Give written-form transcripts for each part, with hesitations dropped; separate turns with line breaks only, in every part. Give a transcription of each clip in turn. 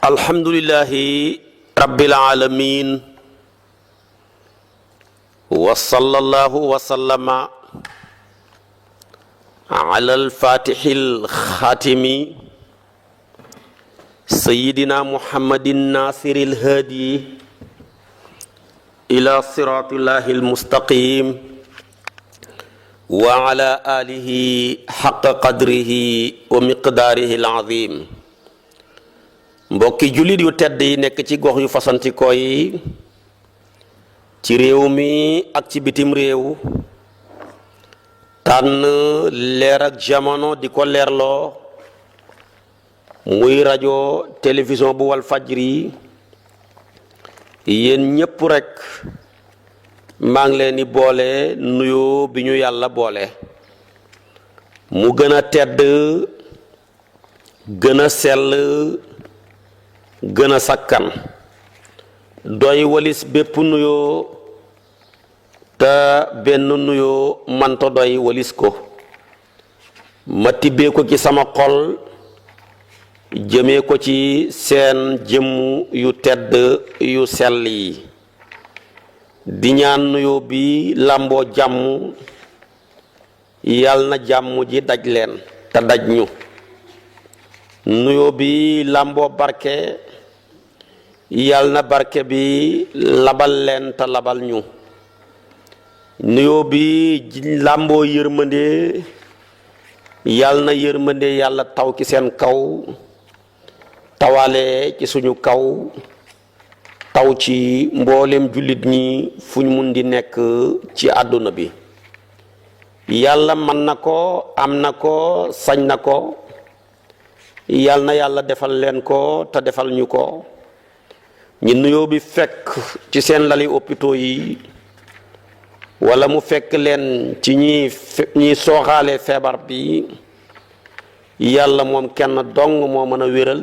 alhamdulillahi rabbil alamin wa sallallahu wa sallama ala al-fatihil khatimi sayyidina muhammadin nasiril hadi ila siratillahil mustaqim wa ala alihi haqqa qadrihi wa miqdarihil azim. mbokki jullit yu tedd yi nekk ci gox yu fasantikoo yi ci réew mi ak ci bitim réew tànn leer ak jamono di ko leerloo muy rajo télévision bu wal fajri yéen ñépp rekk maa ngi leen di boole nuyoo bi ñu yàlla boole mu gën a tedd gën a sell gën a sakkan doy walis bépp nuyoo te benn nuyoo manta doy walis ko ma tibbee ko ci sama xol jëmee ko ci seen jëmm yu tedd yu sell yi di ñaan nuyoo bi làmboo jàmm yal na jàmm ji daj leen te daj ñu nuyoo bi làmboo barke yal na barke bi labal leen te labal ñu nuyoo bi làmboo yërmande yal na yërmande yàlla taw ci seen kaw tawale ci suñu kaw taw ci mboolem jullit ñi fu ñu mun di nekk ci àdduna bi yàlla mën na ko am na ko sañ na ko yal na yàlla defal leen ko te defal ñu ko ñi nuyoo bi fekk ci seen lali hôpitaux yi wala mu fekk leen ci ñi sooxaale feebar bi yàlla moom kenn dong moo mën a wéral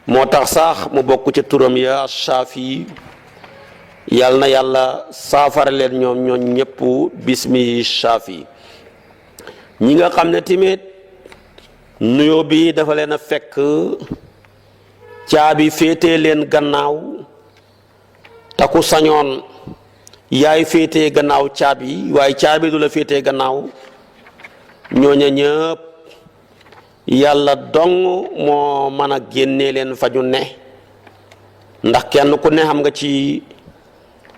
moo tax sax mu bokk ci turam ya Shaafi yal na yàlla saafara leen ñoom ñooñ ñëpp bismi Shaafi ñi nga xam ne tamit nuyoo bi dafa leen a fekk caabi féetee leen gannaaw taku sañoon yaay féetee gannaaw caabi waaye caabi du la féetee gannaaw ñooña ñëpp yàlla dong moo mën a génnee leen fa ñu ne ndax kenn ku ne xam nga ci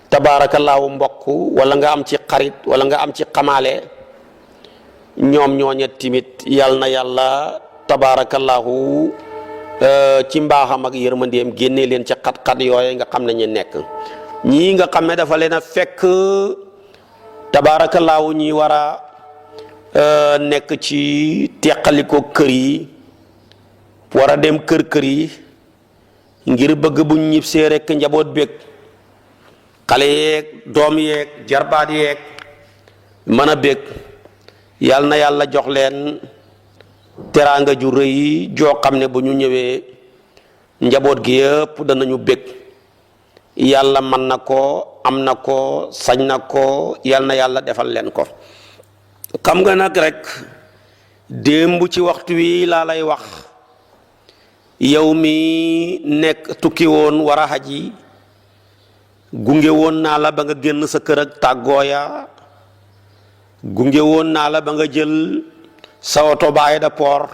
tabaarakallaahu mbokk wala nga am ci xarit wala nga am ci xamaale ñoom ñooña timit yal na yàlla tabaarakallaahu ci mbaaxam ak yërmandeem génnee leen ci xat-xat yooye nga xam ne ñu nekk ñii nga xam ne dafa leen a fekk tabaarakallaahu ñi war a nekk ci teqaliko kër yi war a dem kër yi ngir bëgg bu ñibbisee rekk njaboot beeg xale yeeg doom yeeg jarbaat yeeg mën a bég yal na yàlla jox leen teraanga ju rëy joo xam ne bu ñu ñëwee njaboot gi yëpp danañu bég yàlla mën na ko am na ko sañ na ko yal na yàlla defal leen ko xam nga nag rek démb ci waxtu wi laa lay wax yow mi nekk tukki woon war a xaji gunge woon naa la ba nga génn sa kër ak tàggooya gunge woon naa la ba nga jël sa oto ba aéroport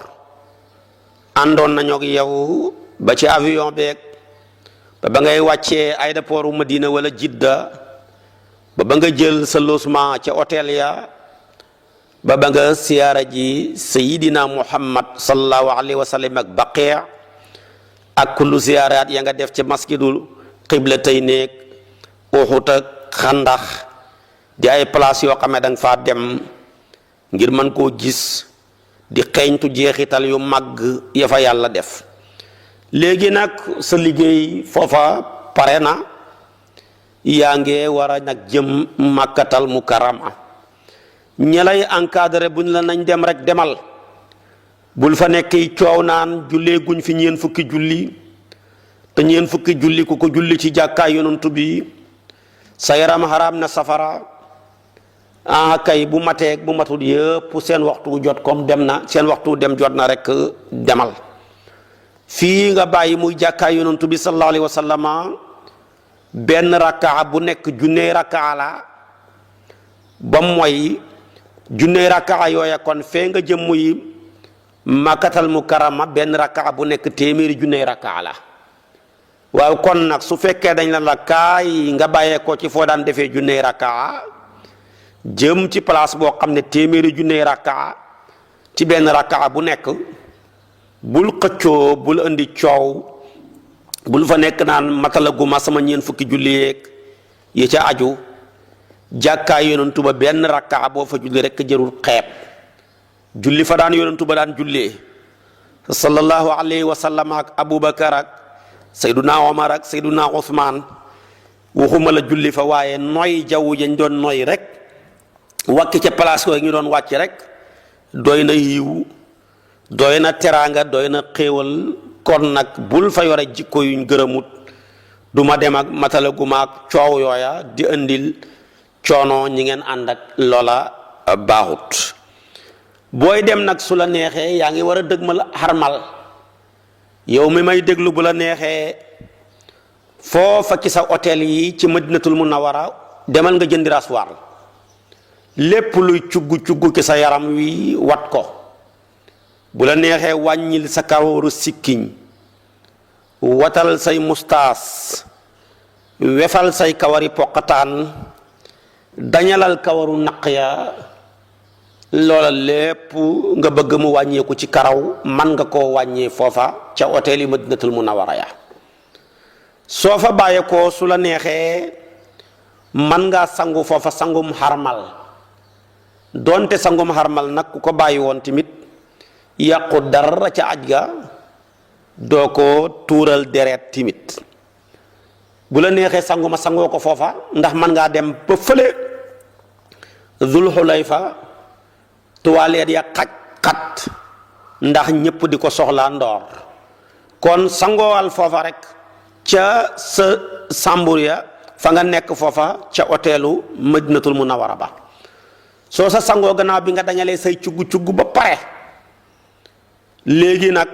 àndoon nañu ak yow ba ci avion beeg ba ngay wàccee aéroport u Madina wala Jidda ba nga jël sa logement ca hôtel ya ba nga siyaara ji sayidina Muhammad sallallahu alayhi wa sallam ak Baqi' ak kullu siyaaraat ya nga def ca masjidul Qiblatayni Uhud ak Xandax di ay place yoo xam ne danga faa dem ngir mën koo gis di xeeñtu jeexital yu màgg ya fa yàlla def léegi nag sa liggéey foofa pare na yaa ngi war a nag jëm Makkatal Mukarrama ña lay encadré buñ la nañ dem rek demal bul fa nekk coow naan jullee guñ fi ñeen fukki julli te ñeen fukki julli ku ko julli ci jàkkaay yonantu bi sa yaram xaraam na safara kay bu mateeg bu matul yëpp seen waxtu jot comme dem na seen waxtu dem jot na rek demal fii nga bàyyi muy jàkkaay yonantu bi sallallahu alayhi wa sallama benn rakkaa bu nekk junney rakkaa la ba mooy junney rakkaa yooya kon fee nga jëm muy makkatal mukarrama benn rakkaa bu nekk téeméeri junney rakkaa la waaw kon nag su fekkee dañ la kaay nga bàyyee ko ci foo daan defee junney rakkaa jëm ci place boo xam ne téeméeri junney rakkaa ci benn rakkaa bu nekk bul xëccoo bul indi coow bul fa nekk naan matalaguma sama ñeen fukki julli yeeg yi ca aju jàkkaay yonantu ba benn rakkaa boo fa julli rek jërul xeeb julli fa daan yonantu ba daan jullee sallallahu alayhi wa sallam ak Abubakar ak Seyduna Omar ak Seyduna Ousmane waxuma la julli fa waaye noy jaww jañ doon noy rek wàcc ca place yooyu ñu doon wàcc rek doy na yiw doy na teraanga doy na xéewal kon nag bul fa yore jikko yuñ gërëmut duma dem ak matalaguma ak coow yooya di indil coono ñi ngeen ànd ak loola baaxut booy dem nag su la neexee yaa ngi war a dëgmal xarmal yow mi may déglu bu la neexee foofa ci sa hôtel yi ci madinatul munawara demal nga jëndi rasoir lépp luy cugg ci sa yaram wi wat ko bu la neexee wàññil sa kawaru sikkiñ watal say mustaas wefal say kawari poqataan dañalal kawaru naq ya loola lépp nga bëgg mu wàññeeku ci karaw man nga koo wàññee foofa ca hôtel yi madinatul munawara ya soo fa bàyyeekoo su la neexee man ngaa sangu foofa sangum xarmal doonte sangum xarmal nag ku ko bàyyi woon tamit yàqu dara ca aj ga doo ko tuural deret timit bu la neexee sanguma sangoo ko foofa ndax man ngaa dem ba fële Zul Xulayfa tuwaaleet ya xat ndax ñëpp di ko soxlaa ndoor kon sangoowal foofa rek ca sa sambur ya fa nga nekk foofa ca hôtelu Madinatul Munawwara ba soo sa sangoo gannaaw bi nga dañalee say cugg ba pare léegi nag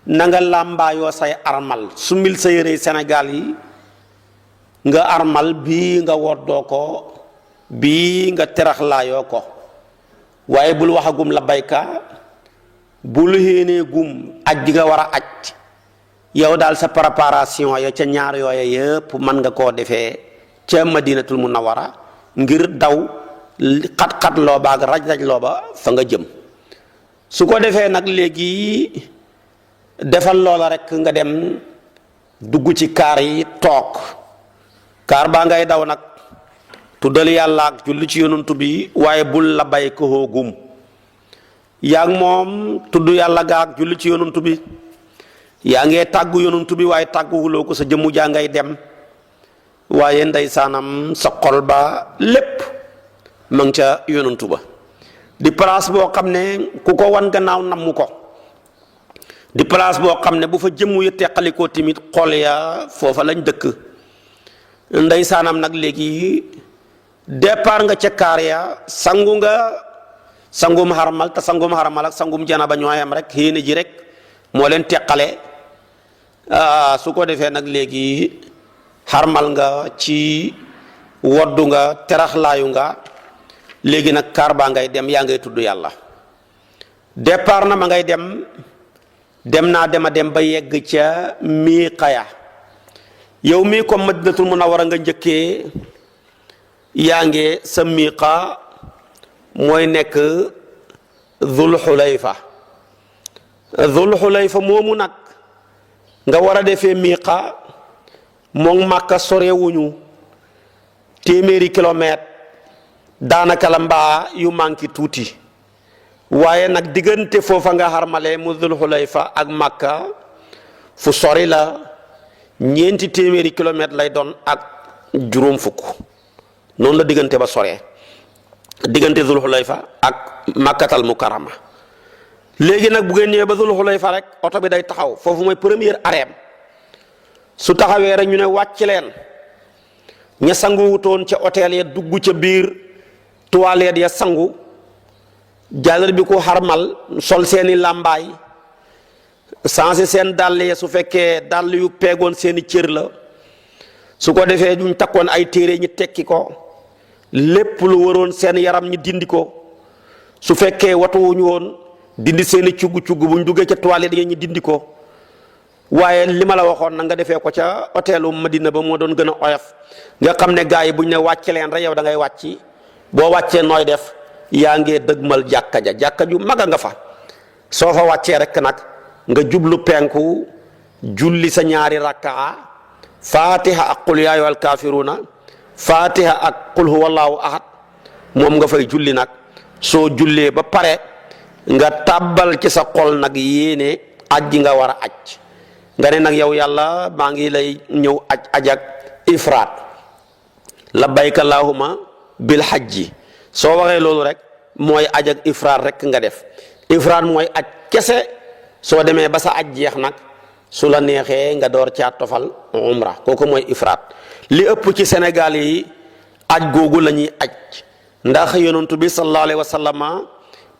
na nga làmbaayoo say armal su mil sa yére Sénégal yi nga armal bii nga woddoo ko bii nga teraxlaayoo ko waaye bul waxagum la bayka bul héenee gum aj gi nga war a aj yow daal sa préparation ya ca ñaar yooya yëpp mën nga koo defee ca Madinatul Munawwara ngir daw xat-xat loo ba ak raj-raj loo ba fa nga jëm su ko defee nag léegi defal loola rek nga dem dugg ci kaar yi toog kaar baa ngay daw nag tuddal yàlla ak julli ci yonantu bi waaye bul la bay ko gum yaa ngi moom tudd yàlla ga ak julli ci yonantu bi yaa ngee tàggu yonantu bi waaye tàgguwuloo ko sa jëmmu jaa ngay dem waaye ndeysaanam sa xol ba lépp ma ngi ca yonantu ba di place boo xam ne ku ko wan gannaaw namm ko di place boo xam ne bu fa jëmmu ya teqalikoo tamit xol ya foofa lañ dëkk ndeysaanam nag léegi départ nga ca kaar ya sangu nga sangum xarmal te sangum xarmal ak sangum janaba ñoo yam rek xéene ji rek moo leen teqale su ko defee nag léegi xarmal nga ci woddu nga teraxlaayu nga léegi nag kaar baa ngay dem yaa ngay tudd yàlla départ na ma ngay dem naa dem ba yegg ca miiqaya yow mii comme Madinatul Munawwara nga njëkkee yaa ngi sa miiqa mooy nekk Zul Xulayfa moomu nag nga war a defee miiqa moom Màkka sorewuñu téeméeri kilomètre daanaka la mbaa yu manqué tuuti waaye nag diggante foofa nga xarmale mu Zul Xulayfa ak Màkka fu sori la ñeenti téeméeri kilomètre lay doon ak juróom fukk noonu la diggante ba soree diggante Zul Xulayfa ak Makkatal Mukarrama léegi nag bu ngeen ñëwee ba Zul Xulayfa rek oto bi day taxaw foofu mooy première arrêt su taxawee rek ñu ne wàcc leen ña sangu wutoon ca hôtel ya dugg ca biir toilette ya sangu jàllar bi ko xarmal sol seeni làmbaay sensé seen dàll ya su fekkee dàll yu peegoon seeni cër la su ko defee duñ takkoon ay téere ñi tekki ko lépp lu waroon seen yaram ñi dindi ko su fekkee watuwuñu woon dindi seeni cugg-cugg buñ duggee ca toilette yi ñi dindi ko waaye li ma la waxoon na nga defee ko ca hôtelu Madina ba moo doon gën a oyof nga xam ne gars yi buñ ne wàcc leen rek yow da ngay wàcc boo wàccee nooy def yaa ngee dëgmal jàkka ju mag a nga fa soo fa wàccee rek nag nga jublu penku julli sa ñaari rakkaa fatiha ak qul yaa ayyuhal kaafiruuna fatiha ak qul huwallaahu ahad moom nga fay julli nag soo jullee ba pare nga tàbbal ci sa xol nag yéene aj gi nga war a aj nga ne nag yow yàlla maa ngi lay ñëw ajak ifraat labbayka allahumma bil hajji soo waxee loolu rek mooy ajak ifraat rek nga def ifraat mooy aj kese soo demee ba sa aj jeex nag su la neexee nga door caa tofal umra kooku mooy ifraat li ëpp ci Sénégal yi aj googu la ñuy aj ndax yonentu bi sallallahu alayhi wa sallama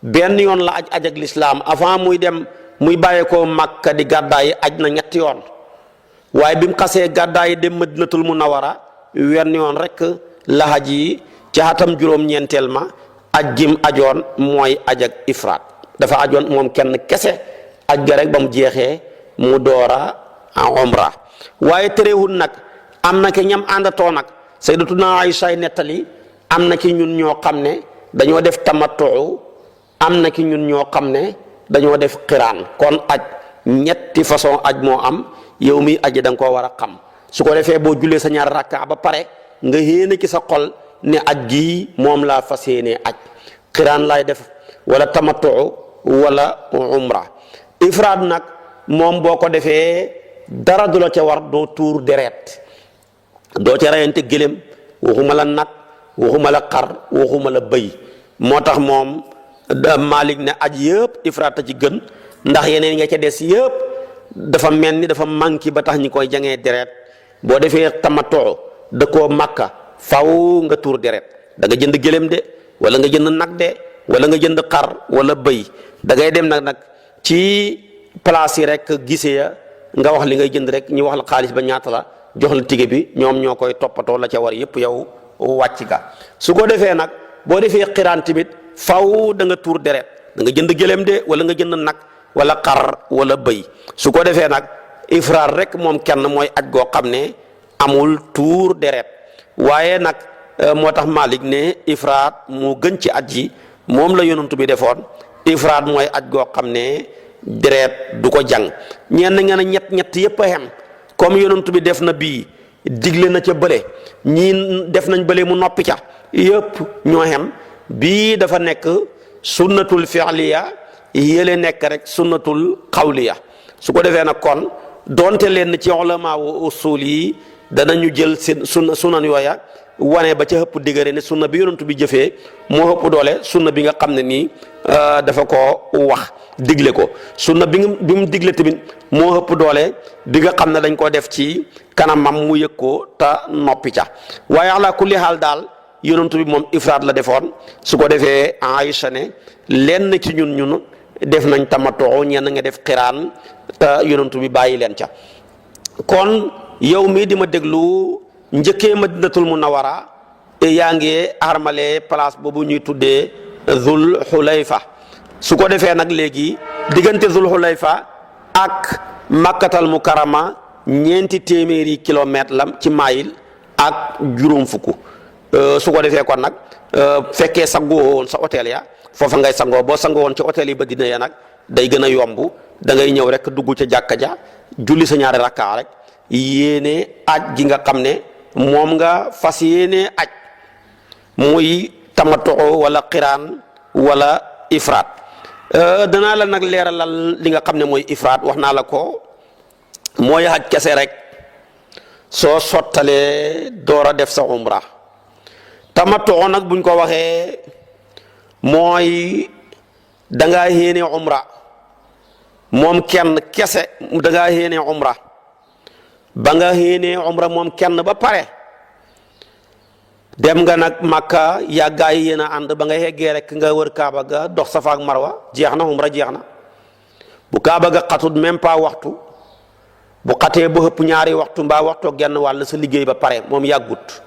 benn yoon la aj ak lislaam avant muy dem muy bàyyeekoo Makka di gàddaay aj na ñetti yoon waaye bi mu xasee gàddaay dem Madinatul Munawwara wenn yoon rek la haj yi ci atam juróom-ñeenteel ma aj gim ajoon mooy aj ak ifraat dafa ajoon moom kenn kese aj ga rek ba mu jeexee mu doora umra waaye terewul nag am na ki ñam àndatoo nag sayyidatuna Aïcha nettali am na ki ñun ñoo xam ne dañoo def tamattu am na ki ñun ñoo xam ne dañoo def xiraan kon aj ñetti façon aj moo am yow mi aji da nga koo war a xam su ko defee boo jullee sa ñaar rakka ba pare nga yéene ci sa xol ne aj gii moom laa fas yéenee aj xiraan laay def wala tamattu wala umra ifraad nag moom boo ko defee dara du la ca war doo tuur deret doo ca reyante gëlëm waxuma la nag waxuma la xar waxuma la bëy moo tax moom Malik ne aj yëpp ifraat a ci gën ndax yeneen nga ca des yëpp dafa mel ni dafa manqué ba tax ñi koy jangee deret boo defee tamatoo da koo makka faw nga tuur deret da nga jënd gëlëm de wala nga jënd nag de wala nga jënd xar wala bëy da ngay dem nag ci place yi rek gisee ya nga wax li ngay jënd rek ñu wax la xaalis ba ñaata la jox la tige bi ñoom ñoo koy toppatoo la ca war yëpp yow wàcc ka su ko defee nag boo defee xiraan tamit faw da nga tuur deret da nga jënd gëlëm de wala nga jënd nag wala xar wala bëy su ko defee nag ifraar rek moom kenn mooy aj goo xam ne amul tuur deret waaye nag moo tax Malik ne ifraat moo gën ci aj yi moom la yonent bi defoon ifraat mooy aj goo xam ne deret du ko jàng ñenn nga ne ñett yëpp a xem comme yonent bi def na bii digle na ca bële ñii def nañ bële mu noppi ca yëpp ñoo xem bii dafa nekk sunnatul fi'liya yële nekk rek sunnatul xawliya su ko defee nag kon doonte leen ci ulama wu usul yi danañu jël seen sunan yooya wane ba ca ëpp diggante ne sunna bi yonent bi jëfee moo ëpp doole sunna bi nga xam ne nii dafa ko wax digle ko sunna bi mu digle tamit moo ëpp doole bi nga xam ne dañ koo def ci kanamam mu yëg ko te noppi ca waaye ala kulli xaal daal yonent bi moom ifraat la defoon su ko defee Aïcha ne lenn ci ñun def nañ tamatoo ñenn nga def xiraan te yonent bi bàyyi leen ca kon yow mii di ma déglu njëkkee Madinatul Munawwara yaa ngi armale place boobu ñuy tuddee Zul Xulayfa su ko defee nag léegi diggante Zul Xulayfa ak Makkatal Mukarrama 400 kilomètres la ci mayil ak juróom fukk su ko defee kon nag fekkee sangoo woon sa hôtel ya foofa ngay sangoo boo sangoo woon ci hôtel yi ba dina ya nag day gën a yomb da ngay ñëw rek dugg ca jàkka ja julli sa ñaari rakkaa rek yéene aj gi nga xam ne moom nga fas yéene aj muy tamattu wala xiraan wala ifraat danaa la nag leeralal li nga xam ne mooy ifraat wax naa la ko mooy aj kese rek soo sottalee door a def sa umra tamattu nag buñ ko waxee mooy dangaa yéene umra moom kenn kese dangaa yéene umra ba nga yéene umra moom kenn ba pare dem nga nag Makka yàggaa yi yéen a ànd ba nga yeggee rek nga wër Kaaba ga dox Safa ak Marwa jeex na umra jeex na bu kaaba ga xatut même pas waxtu, bu xatee ba ëpp ñaari waxtu mbaa waxtoo genn wàll sa liggéey ba pare moom yàggut.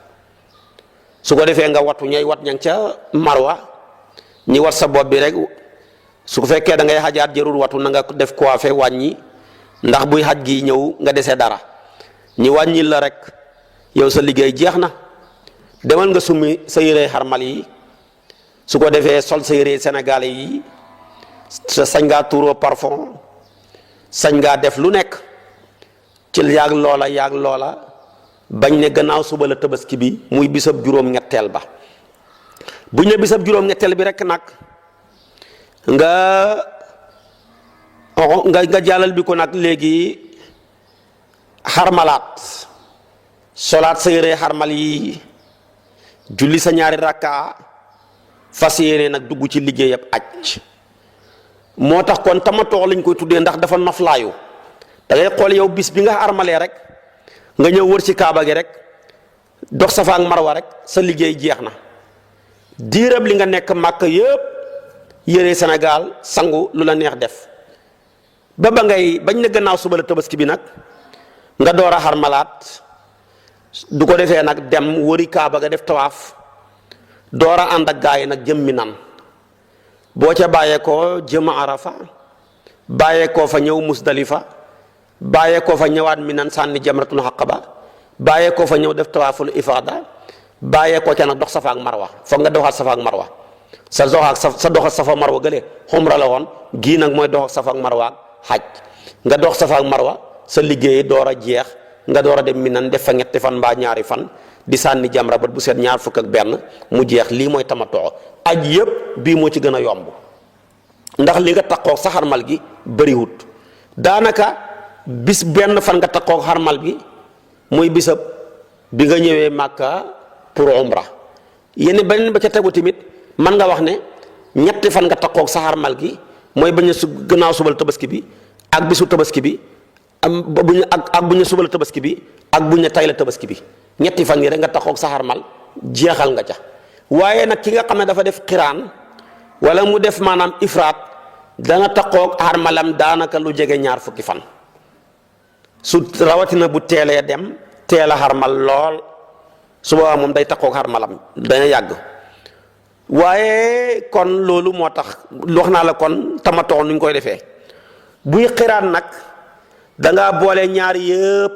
su ko defee nga watu ñay wat ña ca marwa ñi wat sa bopp bi rek, su ko fekkee da ngay xajaat jërul watu na nga def coiffé wàññi, ndax buy xaj gi ñëw nga dese dara ñi wàññil la rek yow sa liggéey jeex na. demal nga summi sa yére xarmal yi, su ko defee sol sa yére sénégalais yi, sa sañ ngaa tuuroo parfum, sañ ngaa def lu nekk ci yaag loola bañ ne gannaaw suba la tabaski bi muy bisab juróom-ñetteel ba. bu ñu ne bisab juróom-ñetteel bi rek nag nga jàllal bi ko nag léegi xarmalaat, solaat sa yére xarmal yi, julli sa ñaari rakka, fas yéene nag dugg ci liggéeyab aj. moo tax kon tamatoo lañ koy tuddee ndax dafa noflaayu. da ngay xool yow bis bi nga armalee rek nga ñëw wër ci kaaba gi rek dox safa ak marwa rek sa liggéey jeex na. diirab li nga nekk màkk yëpp yére Sénégal sangu lu la neex def ba ngay bañ ne gannaaw suba la tabaski bi nag nga door a xarmalaat. du ko defee nag dem wëri kaaba ga def tawaaf door a ànd ak gaa yi nag jëm Minan. boo ca bàyyeekoo jëm Arafa, bàyyeekoo fa ñëw Musdalifa, bàyyeekoo fa ñëwaat Minan sànni jamratul Aqaba, bàyyeekoo fa ñëw def tawaaful ifaada, bàyyeekoo ca nag dox safa ak marwa. foog nga doxaat safa ak marwa. sa dox ak safa marwa gële xumra la woon, gii nag mooy dox ak safa ak marwa ak xaj. nga dox safa ak marwa sa liggéey door a jeex, nga door a dem Minan def fa ñetti fan mbaa ñaari fan di sànni jamra ba bu seet ñaar fukk ak benn mu jeex. lii mooy tamatoo. aj yëpp bii moo ci gën a yomb ndax li nga taxoo sa xarmal gi bëriwut. daanaka bis benn fan nga taxoo xarmal bi muy bisab bi nga ñëwee Màkka pour umra. yenn beneen ba ca tegu tamit mën nga wax ne ñetti fan nga taxoo sa xarmal gi mooy bañ a gannaaw subal tabaski bi ak bisu tabaski bi ak bu ñu subal tabaski bi ak bu ñu tay la tabaski bi. ñetti fan yi rek nga taxoo sa xarmal jeexal nga ca. waaye nag ki nga xam ne dafa def xiraan wala mu def maanaam ifraat dana taxoo xarmalam daanaka lu jege ñaar fukki fan. su rawatina bu teelee dem teel a xarmal lool su boobaa moom day taxoo xarmalam dana yàgg. waaye kon loolu moo tax wax naa la kon tamatoo nuñ koy defee. buy xiraan nag dangaa boole ñaar yëpp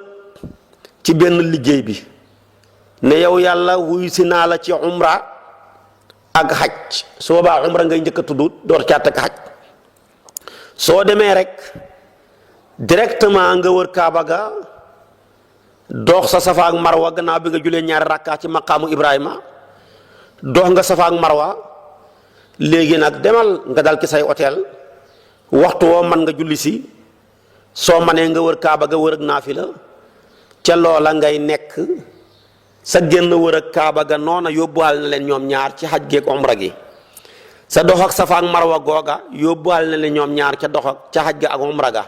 ci benn liggéey bi ne yow yàlla wuy si naa la ci umra ak xaj. su boobaa umra ngay njëkk a tudd door caat ak xaj. soo demee rek directement nga wër kaaba ga dox sa safa ak marwa gannaaw bi nga julee ñaari rakkaa ci maqaamu Ibrahima dox nga safa ak marwa. léegi nag demal nga dal ci say hôtel waxtu woo man nga julli si. soo manee nga wër kaaba ga wër ak naafila ca loola ngay nekk. sa génn wër ak kaaba ga noona yóbbuwaal na leen ñoom ñaar ci xaj geeg umra gi. sa dox ak safa ak marwa googa yóbbuwaal na leen ñoom ñaar ca dox ak ca xaj ga ak umra ga.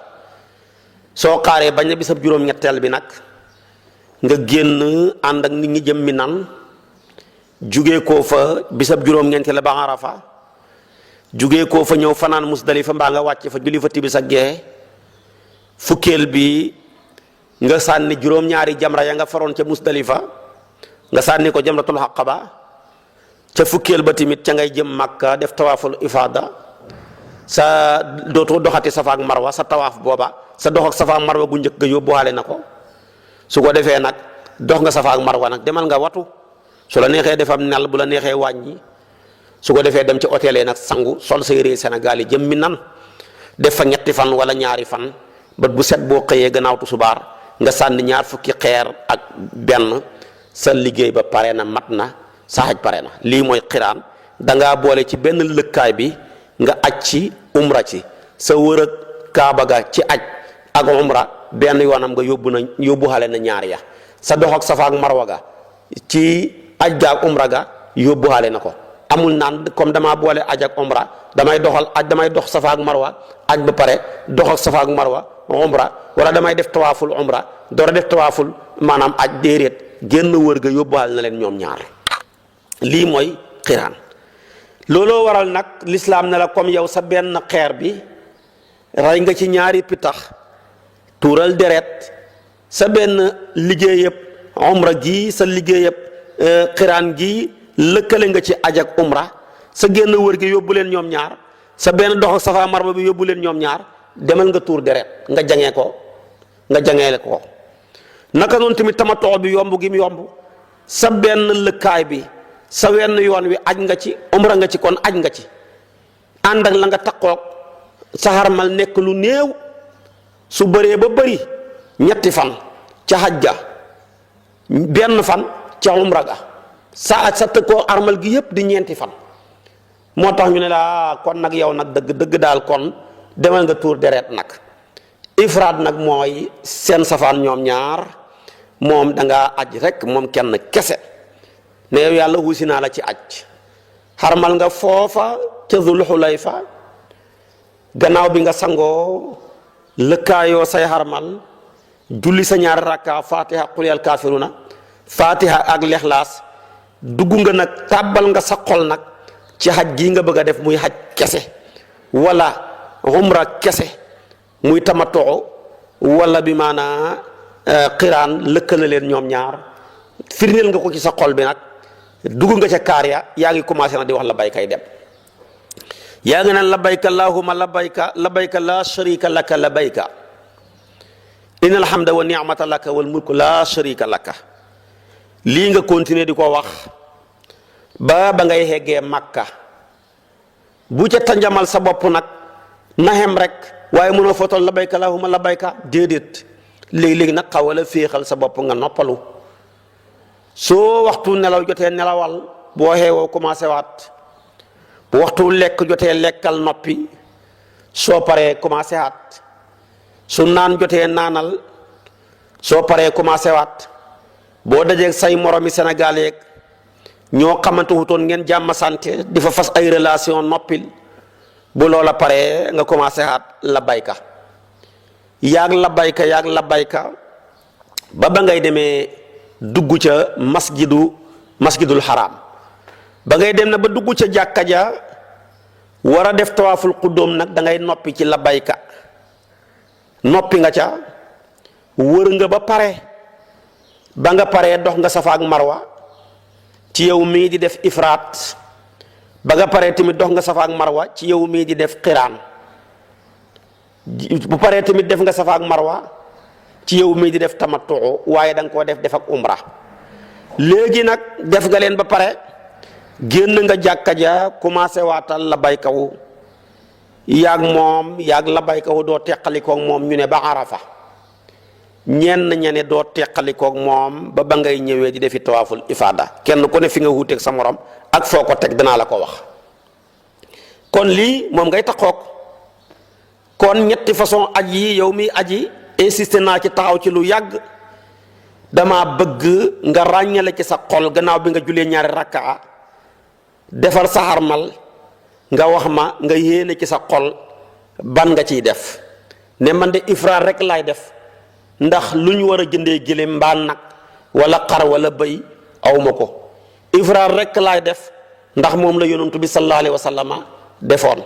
soo xaaree bañ na bisab juróom-ñetteel bi nag nga génn ànd ak nit ñi jëm Minan jugee koo fa bisab juróom-ñeenteel ba Arafa jugee koo fa ñëw fanaan Musdalifa mbaa nga wàcc fa julli fa tibis ak gee. fukkeel bi nga sànni juróom-ñaari jamra ya nga faroon ca Musdalifa nga sànni ko jamratul Aqaba. ca fukkeel ba tamit ca ngay jëm Makka def tawaaful ifaada. sa dootoo doxati safa ak marwa. sa tawaaf booba sa dox ak safa ak marwa gu njëkk ga yóbbuwaale na ko. su ko defee nag dox nga safa ak marwa nag demal nga watu. su la neexee defam nel bu la neexee wàññi. su ko defee dem ci hôtel yi nag sangu sol sa yére Sénégal yi jëm Minan def fa ñetti fan wala ñaari fan. bët bu set boo xëyee gannaaw tusubaar nga sànni ñaar fukki xeer ak benn sa liggéey ba pare na mat na sa xaj pare na. lii mooy xiraan. dangaa boole ci benn lëkkaay bi nga aj ci umra ci sa wër ak kaaba ga ci aj ak umra benn yoonam nga yóbbu xale na ñaar ya. sa dox ak safa ak marwa ga ci aj ga ak umra ga yóbbu xale na ko. amul naan comme damaa boole aj ak umra damay dox safa ak marwa aj ba pare dox ak safa ak marwa umra wala damay def tawaaful umra door a def tawaaful maanaam aj. déedéet génn wër ga yóbbuwaal na leen ñoom ñaar. lii mooy xiraan. looloo waral nag lislaam ne la comme yow sa benn xeer bi ray nga ci ñaari pitax tuural deret sa benn liggéey yëpp umra gi sa liggéey yëpp xiraan gi lëkkale nga ci aj ak umra sa génn wër gi yóbbu leen ñoom ñaar sa benn dox ak safa marwa bi yóbbu leen ñoom ñaar demal nga tuur deret nga jangeele ko naka noonu tamit tamatoo bi yomb gi mu yomb sa benn lëkkaay bi sa wenn yoon wi aj nga ci umra nga ci kon aj nga ci ànd ak la nga takkook sa xarmal nekk lu néew su bëree ba bëri ñetti fan ca xaj ga benn fan ca umra ga sa tëkkoo armal gi yépp di ñeenti fan moo tax ñu ne la kon nag yow nag dëgg daal kon demal nga tuur deret nag ifraad nag mooy seen safaan ñoom ñaar moom dangaa aj rek moom kenn kese ne yow yàlla wuusi naa la ci aj xarmal nga foofa ca Zul Xulayfa gannaaw bi nga sangoo lëkkaayoo say xarmal julli sa ñaari rakka fatiha qul yal kafiruna fatiha ak lexlaas dugg nga nag tàbbal nga sa xol nag ci xaj gii nga bëgg a def muy xaj kese wala umra kese muy tamatoo wala bi maanaa xiraan lëkkale leen ñoom ñaar firndeel nga ko ci sa xol bi nag dugg nga ca kaar ya yaa ngi commencé na di wax labbaykay dem yaa ngi naan labbayka allahumma labbayka la sharika laka labbayka innal hamda wa ni'mata laka wal mulku la sharika laka lii nga continuer di ko wax ba ngay xeggee Makka bu ca tanjamal sa bopp nag naxem rek waaye mënoo footol labbayka allahumma labbayka déedéet léegi-léegi nag xawala féexal sa bopp nga noppalu soo waxtu nelaw jotee nelawal boo xeewoo commencé waat bu waxtu lekk jotee lekkal noppi soo paree commencé waat su naan jotee naanal soo paree commencé waat boo dajeeg say moromi Sénégal yeeg ñoo xamante wutoon ngeen jàmm santé di fa fas ay relation noppil bu loola paree nga commencé waat labbayka yaag labbayka ba ngay demee dugg ca masjidul haram ba ngay dem na ba dugg ca jàkka ja war a def tawaaful quddoom nag da ngay noppi ci labbayka noppi nga ca wër nga ba pare ba nga paree dox nga safa ak marwa ci yow mii di def ifraat ba nga paree tamit dox nga safa ak marwa ci yow mii di def qiraan bu paree tamit def nga safa ak marwa ci yow mii di def tamattu waaye da nga koo def ak umra léegi nag def nga leen ba pare génn nga jàkka ja commencé waatal labbaykawu yaag labbaykawu doo teqalikoog moom ñu ne ba arafa ñenn ñene doo teqalikoog moom ba ngay ñëwee di defi tawaaful ifaada kenn ku ne fi nga wuuteeg sa morom ak foo ko teg danaa la ko wax kon lii moom ngay taxoog kon ñetti façon aj yi yow mi aji insisté naa ci taxaw ci lu yàgg dama bëgg nga ràññale ci sa xol gannaaw bi nga julee ñaari rakkaa defar sa xarmal nga wax ma nga yéene ci sa xol ban nga ciy def ne man de ifraar rek laay def ndax lu ñu war a jëndee gëléem mbaa nag wala xar wala bëy awma ko ifraar rek laay def ndax moom la yonantu bi sallallahu alayhi wa sallama defoon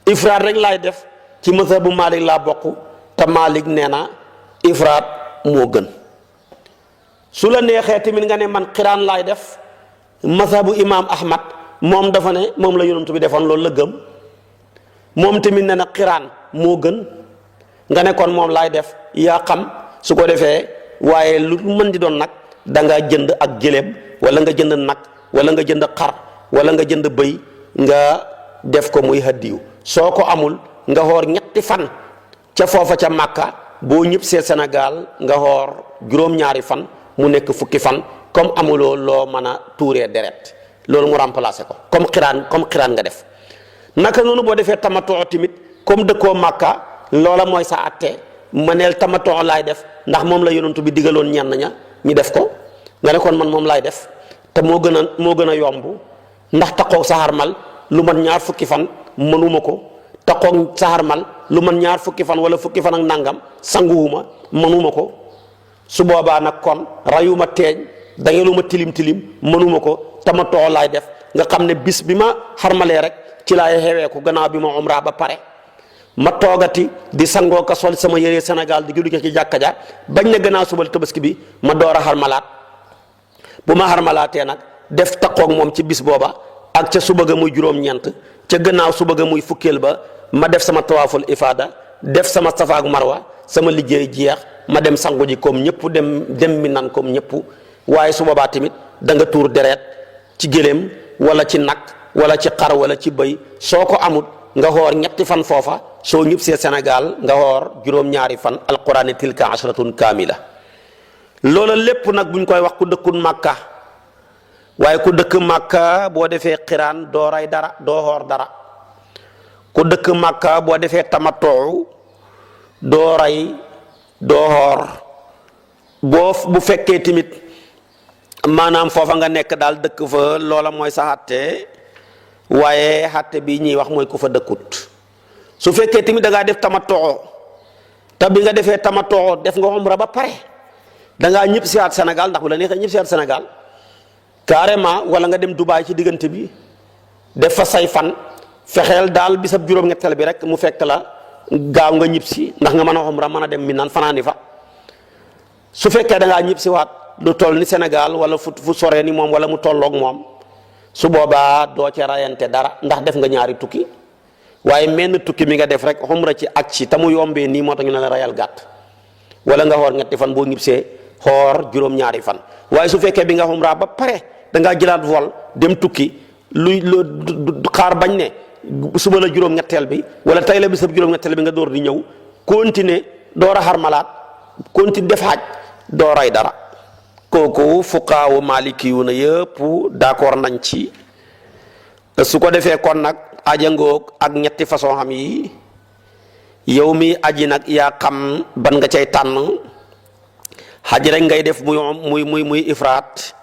ifraar rek laay def ci mazhabu Malik laa bokk te Malik nee na ifraat moo gën su la neexee tamit nga ne man xiraan laay def mazhabu imam Ahmad moom dafa ne moom la yonantu bi defoon loolu la gëm moom tamit ne na xiraan moo gën nga ne kon moom laay def yaa xam su ko defee waaye lu mën di doon nag da nga jënd ak gëléem wala nga jënd nag wala nga jënd xar wala nga jënd bëy nga def ko muy hadiyu soo ko amul nga xoor ñetti fan ca foofa ca Màkka boo ñëpp see Sénégal nga xoor juróom-ñaari fan mu nekk fukki fan comme amuloo loo mën a tuuree deret loolu mu remplacé ko comme xiraan nga def naka noonu boo defee tamatoo tamit comme dëkkoo Màkka loola mooy sa atte maneel tamatoo laay def ndax moom la yonantu bi digaloon ñenn ña ñu def ko nga ne kon man moom laay def te moo gën a yomb ndax taxoog sa xarmal lu man ñaar fukki fan mënuma ko taxoog sa xarmal lu man ñaar fukki fan wala fukki fan ak nangam sanguwuma mënuma ko su boobaa nag kon rayuma teeñ dangeluma tilim mënuma ko tamatoo laay def nga xam ne bis bi ma xarmalee rek ci laay xewee ko gannaaw bi ma umra ba pare ma toogati di sangoo ka sol sama yére Sénégal di julli ci jàkka ja bañ na gannaaw subal tabaski bi ma door a xarmalaat bu ma xarmalaatee nag def taqoog moom ci bis booba ak ca suba ga muy juróom-ñeent ca gannaaw suba ga muy fukkeel ba ma def sama tawaaful ifaada def sama safa ak marwa sama liggéey jeex ma dem sangu ji comme ñëpp dem mi nan comme ñëpp waaye su boobaa tamit da nga tuur deret ci gëléem wala ci nag wala ci xar wala ci bëy soo ko amut nga xoor ñetti fan foofa soo ñëpp see Sénégal nga xoor juróom-ñaari fan alquran tilka ashratun kaamila loola lépp nag buñ koy wax ku dëkkul màkka waaye ku dëkk màkka boo defee xiraan doo rey dara doo xoor dara ku dëkk màkka boo defee tamatoo doo rey doo xoor bu fekkee tamit maanaam foofa nga nekk daal dëkk fa loola mooy sa xàtte waaye xàtte bi ñuy wax mooy ku fa dëkkut su fekkee tamit da ngaa def tamatoo te bi nga defee tamatoo def nga umra ba pare da ngaa ñëpp si waat Sénégal ndax bu la neexee ñëpp si waat Sénégal carrément wala nga dem Dubaay ci diggante bi def fa say fan fexeel daal bisab juróom-ñetteel bi rek mu fekk la gaaw nga ñib si ndax nga mën a umra mën a dem mi naan fanaani fa su fekkee da ngaa ñib si waat lu toll ni Sénégal wala fu soree ni moom wala mu tolloog moom su boobaa doo ca rayante dara ndax def nga ñaari tukki waaye menn tukki mi nga def rek umra ci ak ci te mu yombee nii moo tax ñu ne la rayal gàtt wala nga xoor ñetti fan boo ñibsee xoor juróom-ñaari fan waaye su fekkee bi nga umra ba pare da ngaa jëlaat vol dem tukki luy xaar bañ ne suba la juróom-ñetteel bi wala tey la bisab juróom-ñetteel bi nga door di ñëw continuer door a xarmalaat continuer def xaaj doo ray dara kooku fuqaawu maliki yu na yëpp d'accord nañ ci su ko defee kon nag ajangoog ak ñetti façon xam yi yow mi aji nag yaa xam ban nga cay tànn xaj rek ngay def muy ifraat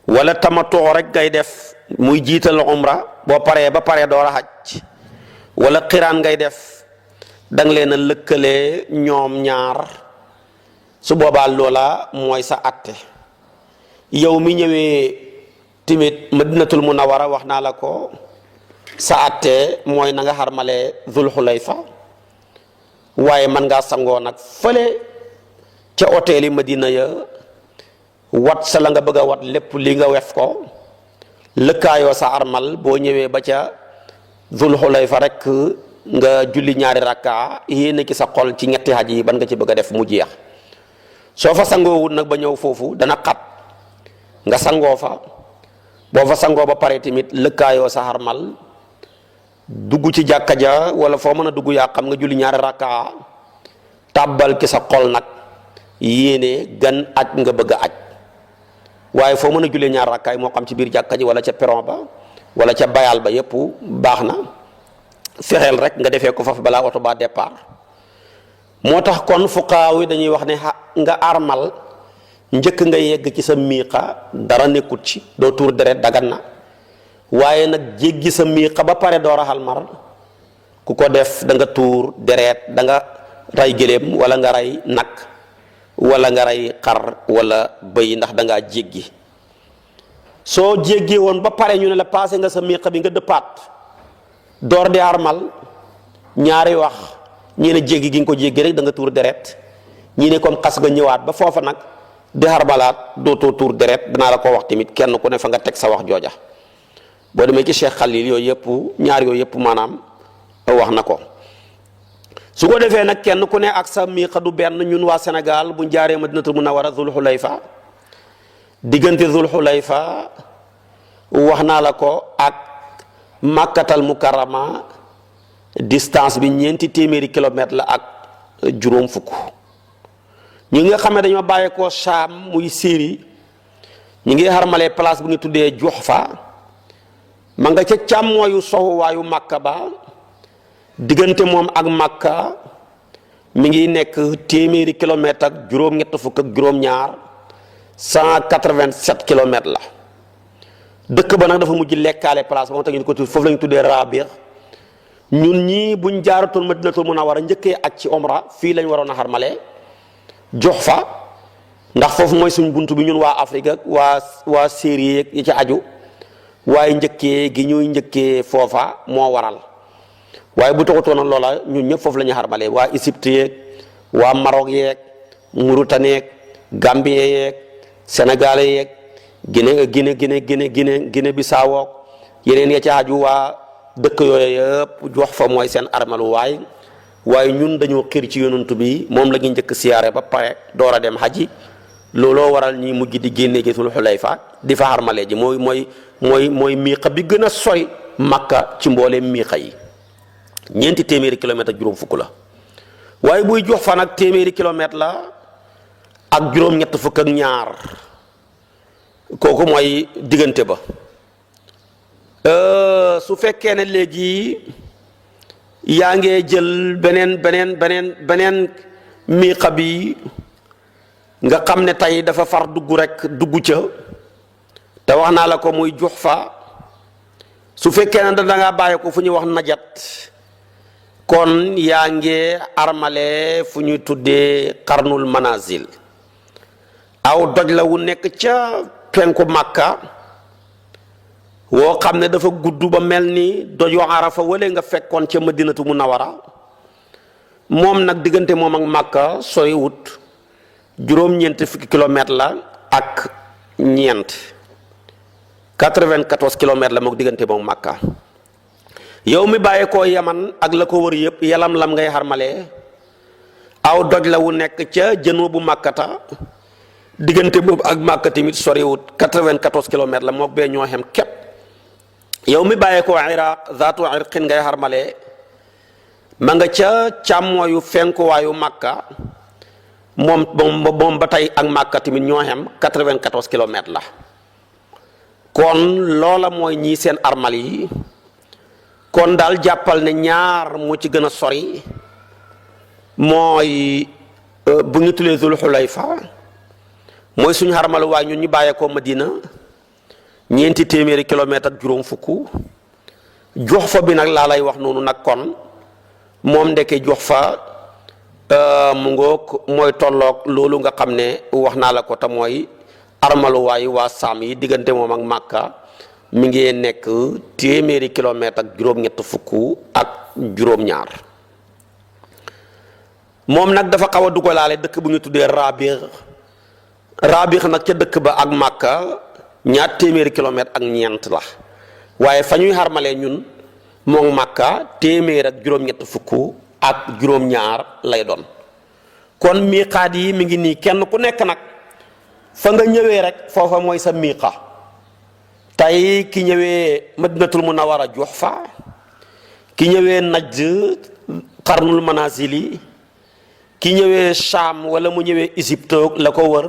wala tamatoo rek ngay def muy jiital umra boo paree ba pare door a xaj wala xiraan ngay def danga leen a lëkkale ñoom ñaar su boobaa loola mooy sa atte yow mi ñëwee timit madinatul munawara wax naa la ko sa atte mooy na nga xarmale zul xulayfa waaye man ngaa sangoo nag fële ca hôtel yi madina ya wat sa la nga bëgg a wat lépp li nga wef ko lëkkaayoo sa armal boo ñëwee ba ca zul xulayfa rek nga julli ñaari rakka yéene ki sa xol ci ñetti xaj yi ban nga ci bëgg a def mu jeex soo fa sangoowut nag ba ñëw foofu dana xat nga sangoo fa boo fa sangoo ba pare tamit lëkkaayoo sa armal dugg ci jàkka ja wala foo mën a dugg yaa xam nga julli ñaari rakka tàbbal ki sa xol nag yéene gan aj nga bëgg a aj waaye foo mën a jullee ñaar rakkaay moo xam ci biir jàkka ji wala ca peron ba wala ca bayal ba yépp baax na fexeel rek nga defee ko foofu balaa oto ba départ moo tax kon fuqaaw yi dañuy wax ne nga armal njëkk nga yegg ci sa miiqa dara nekkut ci doo tuur deret dagan na waaye nag jéggi sa miiqa ba pare door a xalmar ku ko def da nga tuur deret da nga rey gëléem wala nga rey nag wala nga rey xar wala bëy ndax da ngaa jéggi soo jéggee woon ba pare ñu ne la passé nga sa miiqa bi nga dëppaat door di armal ñaari wax ñii ne jéggi gi nga ko jéggi rek da nga tuur deret ñii ne comme xas nga ñëwaat ba foofa nag di xarbalaat dootoo tuur deret danaa la ko wax tamit kenn ku ne fa nga teg sa wax jooja boo demee ci Cheikh Khalil yooyu yëpp ñaar yooyu yëpp maanaam wax na ko su ko defee nag kenn ku ne ak sa miiqa du benn ñun waa Sénégal bu jaaree Madinatul Munawwara Zul Xulayfa diggante Zul Xulayfa wax naa la ko ak Makkatal Mukarrama distance bi 400 kilomètres la ak juróom fukk ñi nga xam ne dañoo bàyyeekoo Saam muy Syrie ñi ngi xarmalee place bu ñu tuddee Juhfa ma nga ca càmmooyu soxuwaayu Makka ba diggante moom ak Makka mi ngi nekk 100 kilomètres ak juróom-ñett fukk ak juróom-ñaar 187 kilomètres la dëkk ba nag dafa mujj lekkaale place ba moo tax ñu ko foofu la ñu tuddee Rabi'a ñun ñii buñ jaaratoon Madinatul Munawwara njëkkee ak ci omra fii lañ waroon a xarmalee Juhfa ndax foofu mooy suñ bunt bi ñun waa Afrique ak waa Syrie yi ci aju waaye njëkkee gi ñuy njëkkee foofa moo waral waaye bu taxutoon loola ñun ñëpp foofu la ñu xarmalee waa Égypte yeeg waa Maroc yeeg Mauritanie yeeg Gambie yeeg Sénégalais yeeg Guinée Bissau yeneen ya ca aju waa dëkk yooyu yëpp jox fa mooy seen armalu waaye ñun dañoo xir ci yonantu bi moom la ñuy njëkk siyaare ba pare door a dem xaji looloo waral ñi mujj di génne gi sul xulayfa di fa xarmale ji mooy miiqa bi gën a sori Makka ci mbooleem miiqa yi ñeenti téeméeri kilomètre ak juróom fukk la waaye buy jox fa nag téeméeri kilomètre la ak juróom-ñett fukk ak ñaar kooku mooy diggante ba su fekkee ne léegi yaa ngee jël beneen miiqa bi nga xam ne tey dafa far dugg ca te wax naa la ko muy jox fa su fekkee ne da ngaa bàyyi ko fu ñuy wax najat kon yaa ngi armale fu ñuy tuddee xarnul manazil aw doj la wu nekk ca penku Makka woo xam ne dafa gudd ba mel ni doju Arafa wala nga fekkoon ca Madinatu Munawara moom nag diggante moom ak Makka sooy wut juróom-ñeent fukki kilomètre la ak ñeent 94 kilomètres la mook diggante moom Makka yow mi bàyyee koo Yaman ak la ko wër yëpp yalam lam ngay xarmalee aw doj la wu nekk ca jënoo bu Makkata diggante boobu ak Makka tamit soriwut 94 kilomètres la mook bee ñoo xem képp yow mi bàyyee koo Iraq zaatu irqin ngay xarmalee ma nga ca càmmooyu fenkuwaayu Makka moom ba tey ak Makka tamit ñoo xem 94 kilomètres la kon loola mooy ñii seen armal yi kon daal jàppal ne ñaar moo ci gën a sori mooy bu ñu tuddee Zul Xulayfa mooy suñu xarmal waaye ñun ñu bàyyeekoo Madina ñeenti téeméeri kilomètre ak juróom fukk jox fa bi nag laa lay wax noonu nag kon moom ndeke jox fa mu ngoog mooy tolloog loolu nga xam ne wax naa la ko te mooy armaluwaayu waa Saam yi diggante moom ak Makka mi ngi nekk téeméeri kilomètre ak juróom-ñett fukk ak juróom-ñaar moom nag dafa xaw a dugalaale dëkk bu ñu tuddee Rabix nag ca dëkk ba ak Makka ñaar téeméeri kilomètre ak ñeent la waaye fa ñuy xarmalee ñun moom Makka téeméer ak juróom-ñett fukk ak juróom-ñaar lay doon kon miiqaat yi mi ngi nii kenn ku nekk nag fa nga ñëwee rek foofa mooy sa miiqa tey ki ñëwee Madinatul Munawwara jox fa ki ñëwee Najd xarnul manazili ki ñëwee Sham wala mu ñëwee Égypte la ko wër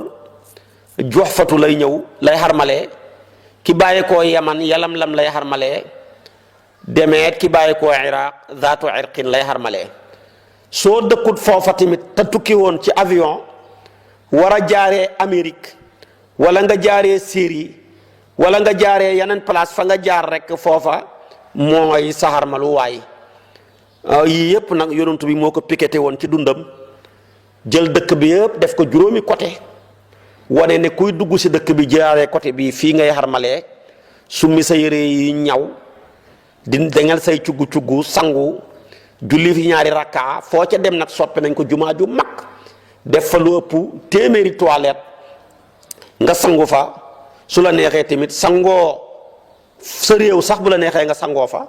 jox fatu lay ñëw lay xarmalee ki bàyyi koo Yaman yalam lam lay xarmalee demeet ki bàyyi koo Iraq zaatu irqin lay xarmalee soo dëkkut foofa tamit te tukki woon ci avion war a jaaree Amérique wala nga jaaree Syrie wala nga jaaree yeneen place fa nga jaar rek foofa mooy saxarmalu waay yii yëpp nag yonent bi moo ko piqueté woon ci dundam jël dëkk bi yëpp def ko juróomi côté wane ne kuy dugg si dëkk bi jaaree côté bi fii ngay xarmalee summi sa yére yi ñaw di dangal say cuggu sangu julli fi ñaari rakka foo ca dem nag soppi nañ ko jumaa ju mag def fa lu ëpp téeméeri toilette nga sangu fa su la neexee tamit sangoo sa réew sax bu la neexee nga sangoo fa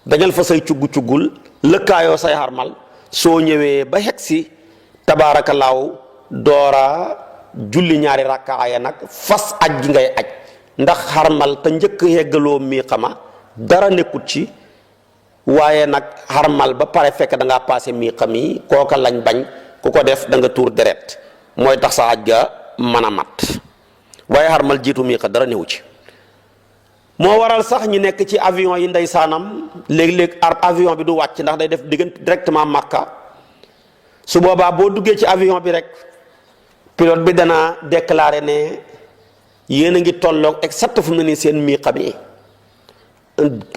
dañal fa say cuggul lëkkaayoo say xarmal soo ñëwee ba xeg si tabaarakallaahu doora julli ñaari rakkaaya nag fas aj gi ngay aj ndax xarmal te njëkk yeggaloo mii xama dara nekkut ci waaye nag xarmal ba pare fekk da ngaa passé mii xam yi kooka lañ bañ ku ko def da nga tuur deret mooy tax sa aj ga mën a mat waaye xarmal jiitu mii xa dara newu ci moo waral sax ñu nekk ci avion yi ndeysaanam léeg-léeg avion bi du wàcc ndax day def diggante directement Makka su boobaa boo duggee ci avion bi rek pilote bi dana déclaré ne yéen a ngi tolloog exact fu mu ne nii seen miiqa bi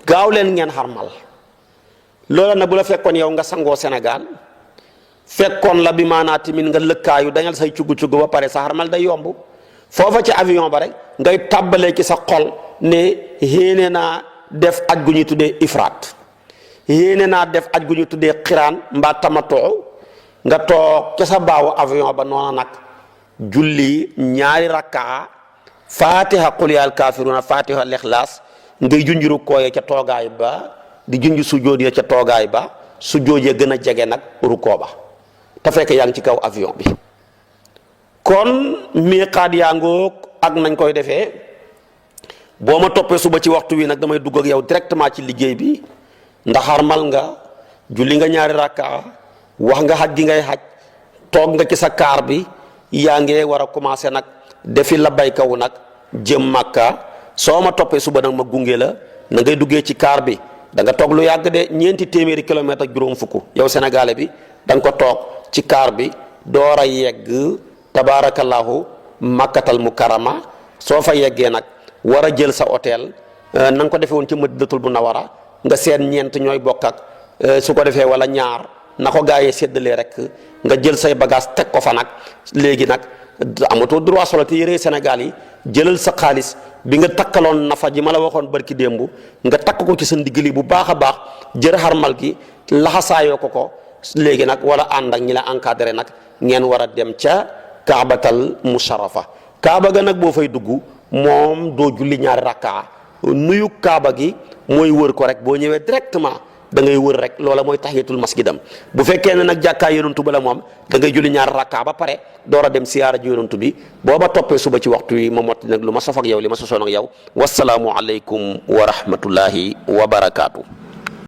gaaw leen ngeen xarmal loola nag bu la fekkoon yow nga sangoo Sénégal fekkoon la bi maanaa tamit nga lëkkaayu dañal say cugg ba pare sa xarmal day yomb foofa ci avion ba rek ngay tàbbalee ci sa xol ne xéene naa def aj gu ñuy tuddee ifraat yéene naa def aj gu ñu tuddee xiraan mbaa tamatoo nga toog ca sa baawu avion ba noona nag julli ñaari rakkaa fatiha qul yaa kaafiruuna fatiha lexlaas ngay junjuru kooye ca toogaay ba di junj sujjóot ya ca toogaay ba sujjóot ya gën a jege nag rukkoo ba te fekk yaa ngi ci kaw avion bi. kon miiqaat yaa ngoog ak nañ koy defee boo ma toppee suba ci waxtu wi nag damay dugg ak yow directement ci liggéey bi ndax xarmal nga julli nga ñaari rakka wax nga xaj gi ngay xaj toog nga ci sa kaar bi yaa ngi war a commencé nag defi la baykawu nag jëm Makka soo ma toppee suba nag ma gunge la na ngay duggee ci kaar bi da nga toog lu yàgg de 400 kilomètres ak juróom fukk yow sénégalais bi da nga ko toog ci kaar bi door a yegg tabaarakallaahu makkatal mukarrama soo fa yeggee nag war a jël sa hôtel na nga ko defee woon ci Madinatul Munawwara nga seet ñeent ñooy bokk ak su ko defee wala ñaar na ko gaa yee séddalee rek nga jël say bagage teg ko fa nag léegi nag amatoo droit solo te yére Sénégal yi jëlal sa xaalis bi nga takkaloon nafa ji ma la waxoon barki démb nga takk ko ci sa ndiggali bu baax a baax jër xarmal gi laxasaayoo ko léegi nag wala ànd ak ñi la encadré nag ngeen war a dem ca kaabatal musharrafa kaaba ga nag boo fay dugg moom doo julli ñaari rakkaa nuyu kaaba gi mooy wër ko rek boo ñëwee directement da ngay wër rek loola mooy tahiyatul masjidam bu fekkee ne nag jàkkaay yonantu ba la moom da ngay julli ñaari rakkaa ba pare door a dem siyaara ji yonantu bi booba toppee suba ci waxtu wi ma motti nag lu ma sof ak yow li ma sosoon ak yow wasalaamu aleykum wa rahmatullahi wa barakaatu.